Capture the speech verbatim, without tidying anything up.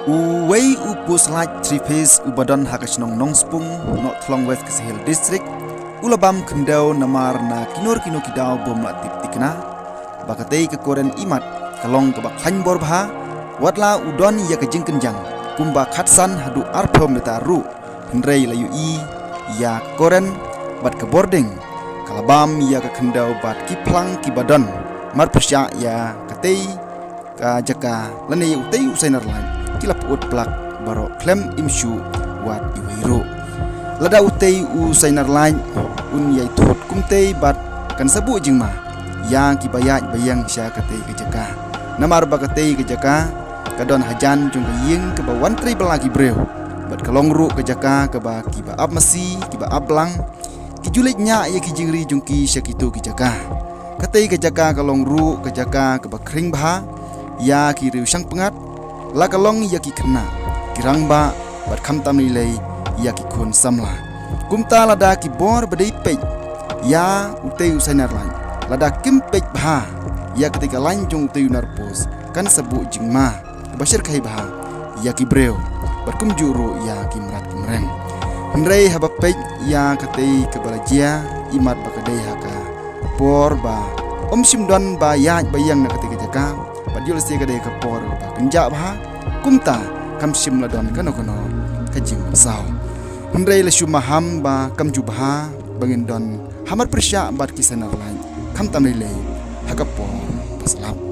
Uwei u post light three phase uba don ha ka shnong Nongspung, North Long West Khasi Hills District, u la bam khyndew namar na kino kino ki daw bym lah tip tikna ba katei ka current imat ka long kaba khlaiñ bor bha, watla u don ïa ka jingkynjang kumba khatsan haduh arphew meter ruh, hynrei la ïohi ïa ka current bad ka bording ka la bam ïa ka khyndew bad ki phlang kiba don marpyrshah ïa katei ka jaka lane ïa utei u sainar light ki la pyut plak baroh khlem im shuh wat iwei ruh. Lada utei u sainar light un ïai thut kumtei bad kan sa buh jingma ïa kiba ïaid ba ïeng sha katei ka jaka. Namar ba katei ka jaka ka don hajan jong ka ïing kaba wan trei bylla ki briew bad ka long ruh ka jaka kaba kiba ap masi, kiba ap blang, ki ju leit ñiah ïa ki jingri jong ki sha kito ki jaka. Katei ka jaka ka long ruh ka jaka kaba khring bha ïa ki riew shang pyngngad, la ka long ïa ki khynnah, ki rangbah bad khamtam lei lei ïa ki khun samla. Kumta lada ki bor ba dei peit ïa utei u sainar light, lada kim peit bha ïa katei ka light jong utei u nar post, kan sa buh jingma kaba shyrkhei bha ïa ki briew bad kumjuh ruh ïa ki mrad ki mreng. Hynrei haba peit ïa katei kaba la jia, imat ba ka dei ha ka por ba ym shym don ba ïaid ba ïeng na katei ka jaka bad ïoh lehse ka dei ka por ba kynjah bha, kumta kam shym la don kano kano ka jingmynsaw. Hynrei la shu maham ba kam ju bha ba ngin don ha marpyrshah bad ki sainar light, khamtam lei lei ha ka por ba slap.